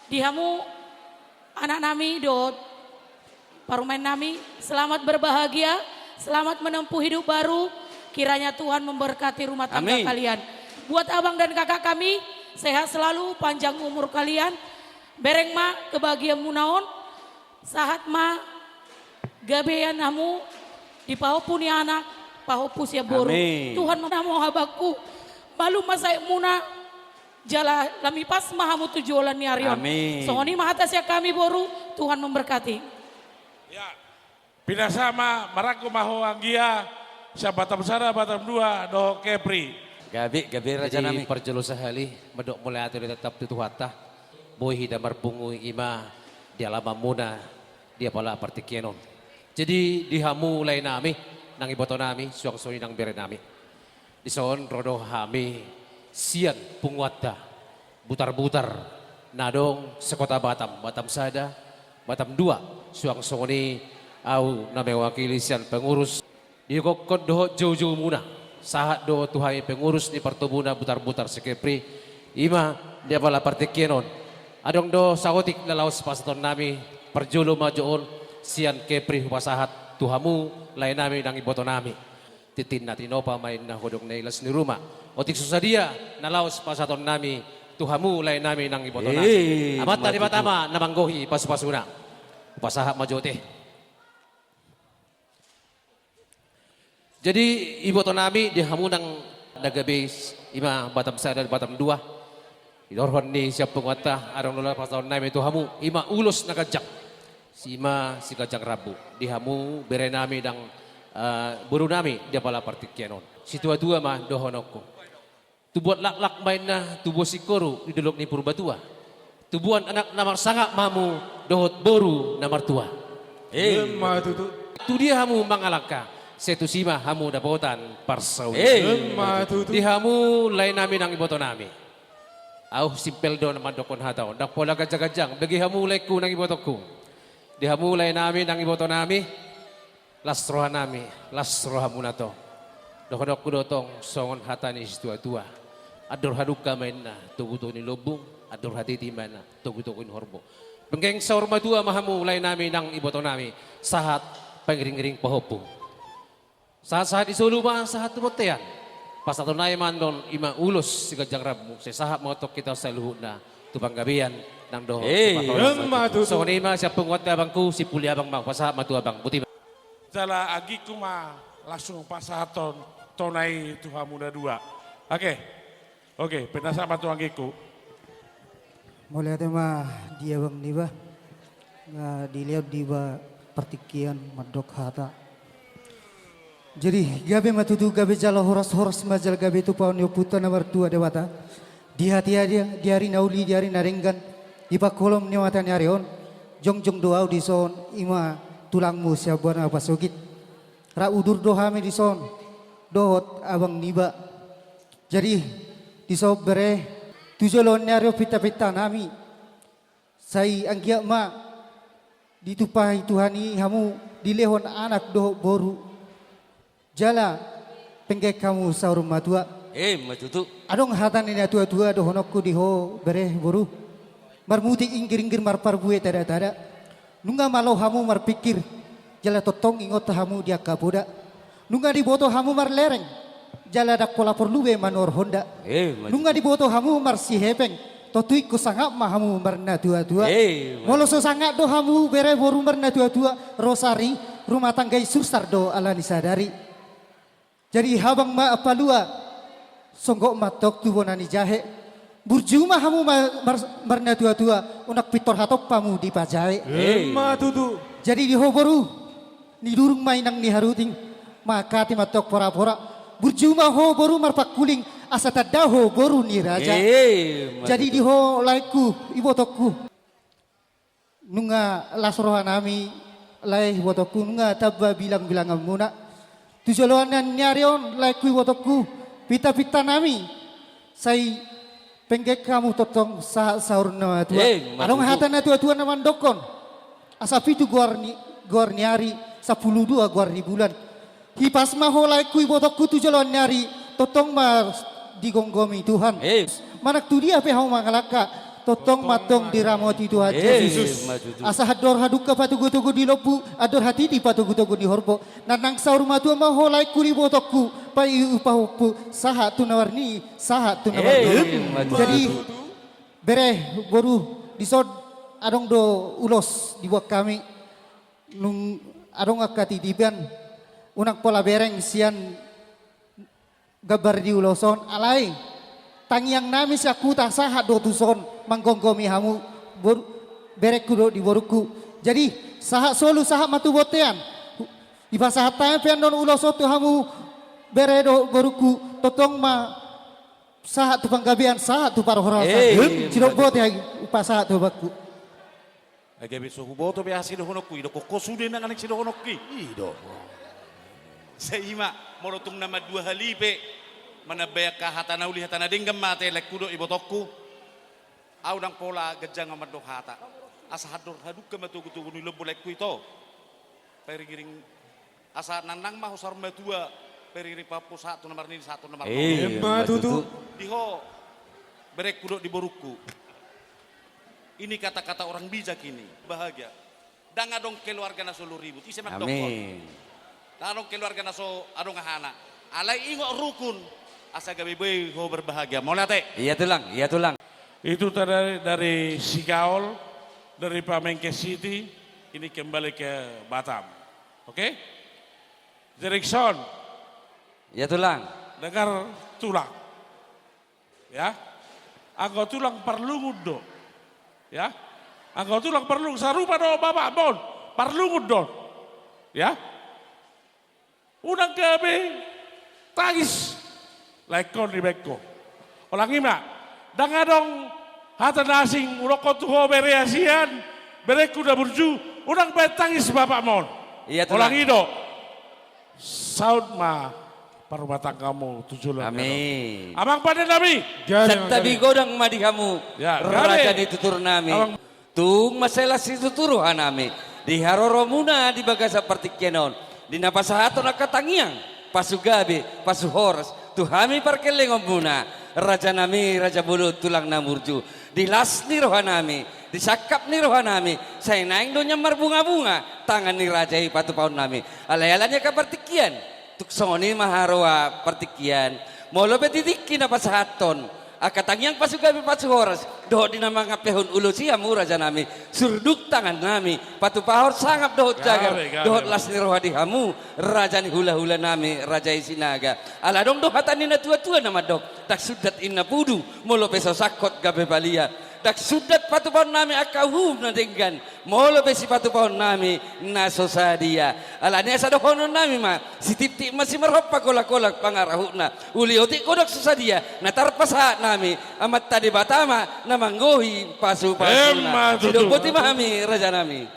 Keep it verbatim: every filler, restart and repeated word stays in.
Di hamu anak nami dohot parumaen nami, selamat berbahagia, selamat menempuh hidup baru. Kiranya Tuhan memberkati rumah tangga kalian. Buat abang dan kakak kami, sehat selalu, panjang umur kalian. Bereng ma kebahagiaanmuna on, sahat ma gabean hamu di pahompu ni anak, pahompu sian boru. Tuhan ma hamu abangku, malum ma saemuna, jala lam hipas ma hamu tu joloan ni ari on. Songon i ma hata sian hami boru, Tuhan memberkati. Ya. Pinasa ma, marangkup ma ho anggia, sian Batam Sada, Batam Dua dohot Kepri. Gabe, gabe raja nami. Parjolo sahali mandok mauliate do tetap tu Tuhanta. Boi hita marpungu i ma di alamanmuna di apala partingkian on. Jadi di hamu lae nami, nang iboto nami, suang songon i nang bere nami. Dison ro do hami sian punguanta Butarbutar na adong sekota Batam, Batam Sada, Batam Dua, suang songon i au na mewakili sian pengurus. Digokkon dohot joujoumuna, sahat do tu hami pengurus ni partobuna Butarbutar se-Kepri, i ma di apala partingkian on. Adong do saotik na laos pasahaton nami, parjolo ma jo on sian Kepri hupasahat tu hamu lae nami nang iboto nami. Tintin na tinopa ma inna, hodong na i las ni ruma. Otik so sadia na laos pasahaton nami tu hamu lae nami nang iboto nami. Amanta Debata ma na manggohi pasupasuna. Hupasahat ma jo ate. Jadi iboto nami, di hamu nang na gabe, i ma Batam Sada, Batam Dua. Didok ni sian punguanta, adong do na laos pasahaton nami tu hamu, i ma ulos na ganjang. I ma siganjang rambu. Di hamu bere nami nang, eh, boru nami di apala partingkian on. Situatua ma dohononku. Tubuan laklak ma inna, tubuan singkoru di dolok ni Purbatua. Tubuan anak na marsangap ma hamu dohot boru na martua. Emma tutu. Tudia hamu mangalangka, sai tusi ma hamu dapotan parsaulian. Emma tutu. Di hamu lae nami nang iboto nami. Au simpel do na mandokkon hata on, ndang pola ganjangganjang, bege hamu laengku nang ibotongku. Di hamu lae nami nang iboto nami, las roha nami, las rohamuna tong. Dohononku do tong songon hata ni situatua. Andor hadungka ma inna togutogu ni lombung, andor hatiti ma inna togutogu ni horbo. Penggeng saur matua ma hamu lae nami nang iboto nami, sahat pangiringiring pahompu. Sahat-sahat ni solu ma sahat tu bontean. Pasahaton nai ma annon, i ma ulos siganjang rambu, sai sahat ma tong hita saluhutna tu panggabean nang dohot tu parhorasan. Emma tutu. Songon i ma sian punguanta abangku, simpuli abang ma, pasahat ma tu abang, boti ma. Jala anggingku ma langsung pasahathon tona i tu hamu na dua. Oke. Oke, pinasa ma tu anggingku. Mauliate ma di abang niba, nga dilehon niba partingkian mandok hata. Jadi gabe ma tutu, gabe jala horas, horas ma jala gabe tu paon ni Ompunta na martua Debata. Di hatiha, di, di ari na uli, di ari na denggan, di pangkolom ni mata ni ari on, jongjong do au dison, i ma tulangmu Siabuana Pasogit. Rap udur do hami dison dohot abang niba. Jadi dison bere, tu joloan ni ari on pintapinta nami, sai anggiat ma ditumpahi Tuhan i hamu dilehon anak dohot boru, jala penggeng hamu saur matua. Emma tutu. Adong hata ni natuatua dohononku di ho bere boru: Marmutik inggiringgir, marparbue tadatada. Nunga malo hamu marpingkir, jala tongtong ingot hamu di angka poda. Nunga diboto hamu marlereng, jala ndang pola porlu be manuhor honda. Emma tutu. Nunga diboto hamu marsihepeng, tontu ingkon sangap ma hamu marnatuatua. Emma tutu. Molo so sangap do hamu bere boru marnatuatua, ro sari, rumah tangga i sursar do ala ni sadari. Jadi habang ma ampalua, songgop ma tong tu bona ni jahe. Burju ma hamu ma-, mar-, marnatuatua, unang pintor hatop hamu dipajae. Emma tutu. Jadi di ho boru, nidurung ma inang ni haruting, mangkati ma tong porapora. Burju ma ho boru marpangkuling, asa tanda ho boru ni raja. Emma tutu. Jadi di ho laengku, ibotongku. Nunga las roha nami, lae ibotongku, nunga tamba bilangbilanganmuna. Tu joloan ni ari on, laengku ibotongku, pintapinta nami, sai penggeng hamu tongtong sahat saur na matua. Emma tutu. Adong hata natuatua na mandokkon: Asa pitu goar ni, goar ni ari, sampulu dua goar ni bulan. Hipas ma ho laengku ibotongku tu joloan ni ari, tongtong ma digomgomi Tuhan. Emma. Manang tudia pe hamu mangalangka, Tongtong ma antong diramoti Tuhan Jesus. Asa andor hadungka patogu-togu ni lombu, andor hatiti patogu-togu ni horbo. Nanang saur matua ma ho laengku di ibotongku, paihut pahompu, sahat tu na marnini, sahat tu na marnono. Jadi, bere, boru, dison adong do ulos diboan hami. Nunga adong angka titipan, unang pola bereng sian gambar di ulos on, alai tangiang nami sian huta sahat do tuson manggomgomi hamu, bor-, berengku dohot di borungku. Jadi, sahat solu, sahat ma tu bontean. Dipasahat hami pe annon ulos on tu hamu, bere dohot borungku, tongtong ma sahat tu panggabean, sahat tu parhorasan. Sidok bote ahu hupasahat tu bangku. Ai gabe so huboto be aha sidohononku, ido kokko sude nang aning sidohononki. Ido. Sai ima, molo tung na mandua hali pe manambai angka hata na uli, hata na denggan ma ate laengku dohot ibotongku. Ahu ndang pola ganjang ahu mandok hata. Asa andor hadungka ma togu-togu ni lombu laengku ito. Pairing-iring Asa nanang ma ho saur matua, pairing-iring pahompu sahat tu na marnini, sahat tu na marnono. Emma tutu. Di ho, berengku dohot di borungku. Ini kata-kata orang bijak ini, bahagia. Ndang adong keluarga na so ribut, ise mandokkon. Ndang adong keluarga na so adong ahana. Alai ingot rukun, asa gabe boi ho berbahagia. Mauliate. Iya tulang, iya tulang. Itu tadi dari Sigaol, dari Pamengke City, ini kembali ke Batam. Oke? Jerikson. Ya, tulang. Dengar, tulang. Ya. Anggo tulang parlungun do. Ya. Anggo tulang parlungun, sarupa do bapakmon, parlungun do. Ya. Unang gabe tangis. Laengkon dibaen ho. Ulang i ma. Ndang adong hata na asing hudokkon tu ho, bere hasian, berengku na burju, unang baen tangis bapakmon. Iya, tulang. Ulang i do. Saut ma parumatanggaonmu tu joloan ni ari on. Amin. Amang pande nami. Santabi godang ma di hamu. Ya, raja ni tutur nami. Amang. Tung mansai las situtu roha nami di haroromuna di bagasan partingkian on, di na pasahathon angka tangiang, pasu gabe, pasu horas tu hami parkellengonmuna, raja nami, raja bolon, tulang na burju, di las ni roha nami, di sangkap ni roha nami, sai naeng do nian marbunga-bunga tangan ni raja i patupaon nami. Alai ala ni angka partingkian, tung songon i ma haroa partingkian, molo pe di tingki na pasahathon angka tangiang, pasu gabe, pasu horas, dohot di na mangampehon ulos i hamu, raja nami, surduk tangan nami patupahon sangap dohot jagar, gabe, gabe, dohot las ni roha di hamu, raja ni hula-hula nami, raja i Sinaga. Ala adong do hata ni na tua-tua na mandok, ndang sundat inna pudu, molo pe so sangkot gabe balia. Ndang sundat patupaon nami angka uhum na denggan, molo pe sipatupaon nami na so sadia. Ala ni asa dohonon nami ma, sitiptip ma simarhompa, kolak-kolak pangarahutna. Uli otik godang so sadia, na tarpasahat nami, Amanta Debata ma na manggohi pasu-pasuna. Emma tutu. Sidok boti ma hami, raja nami.